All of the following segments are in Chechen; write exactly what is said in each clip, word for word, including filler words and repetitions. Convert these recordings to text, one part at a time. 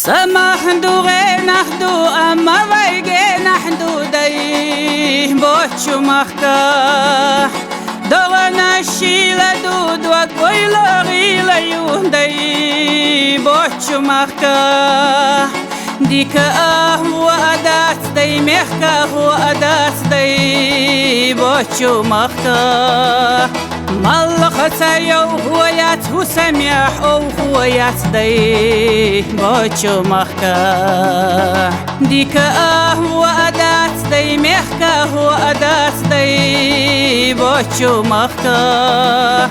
Тамахан дугӀенах ду, амма вайгенахь ду дай бочу махка. ДогӀанаш шийла ду, дог ойла гӀийла ю дай бочу махка. Дика а хӀу а дац дай, мехка хӀу а дац дай бочу махка. Маллаха ца йовхо яц, хӀу самехь овхо яц дай бочу махка. Дика а хӀу а дац дай, мехка хӀу а дац дай бочу махка.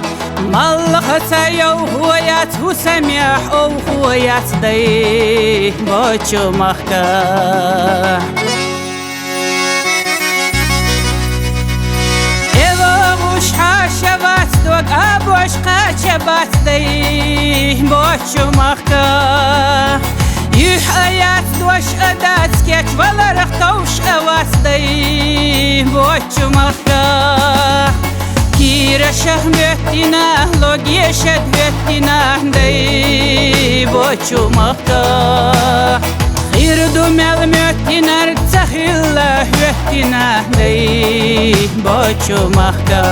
Маллаха ца йовхо яц, хӀу самехь овхо яц дай бочу махка. Эла гӀуш хьаша вац, дог а бош кхача бац дай бочу махка. Юьхь а яц, дош а дац, кеч валарах товш а вац дай бочу махка. Кира шах моьттина, логе шад хӀоьттина дай бочу махка. Хир ду мел моьттинарг ца хилла хӀоьттина дай бочу махка.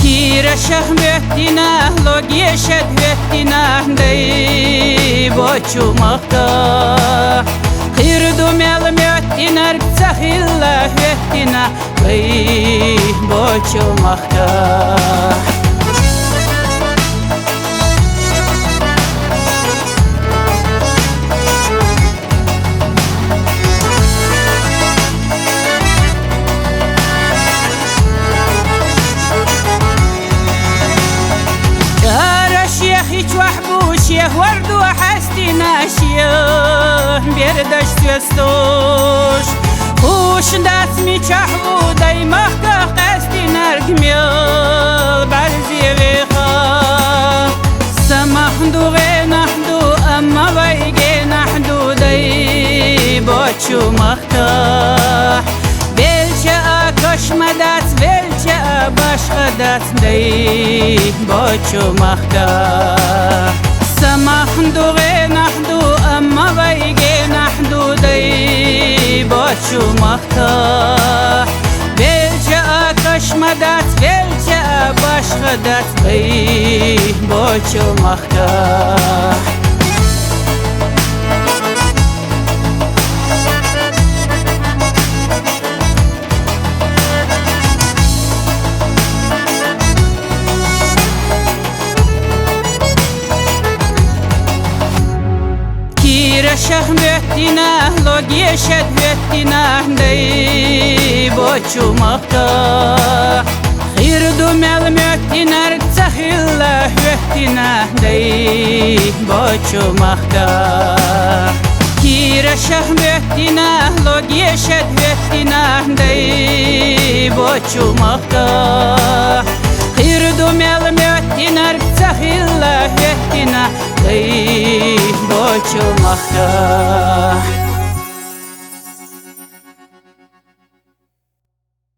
Кира шах моьттина, логе шад хӀоьттина дай бочу махка. Хир ду мел моьттинарг ца хилла хӀоьттина дай бочу махка. ЧӀара шех и чохь бу, шех хӀорду хьаьстина, шех бердаш соьстуш. Кхуш дац мичахь ву дай махках къаьстинарг мел бӀарзе веха. Самах ду гӀенахь ду, амма вай генахь ду дай бочу махка. Белча а каш ма дац, белча а башха дац дай бочу махка. Самах ду гӀенахь ду, амма вай генахь ду дай бочу махка. Белча а каш ма дац, белча а башха дац дай бочу махка. Кира шах моьттина, логе шад хӀоьттина дай бочу махка. Хир ду мел моьттинарг ца хилла хӀоьттина дай бочу махка. Кира шах моьттина, логе шад хӀоьттина дай бочу махка. Хир ду мел моьттинарг ца хилла хӀоьттина дай бочу махка.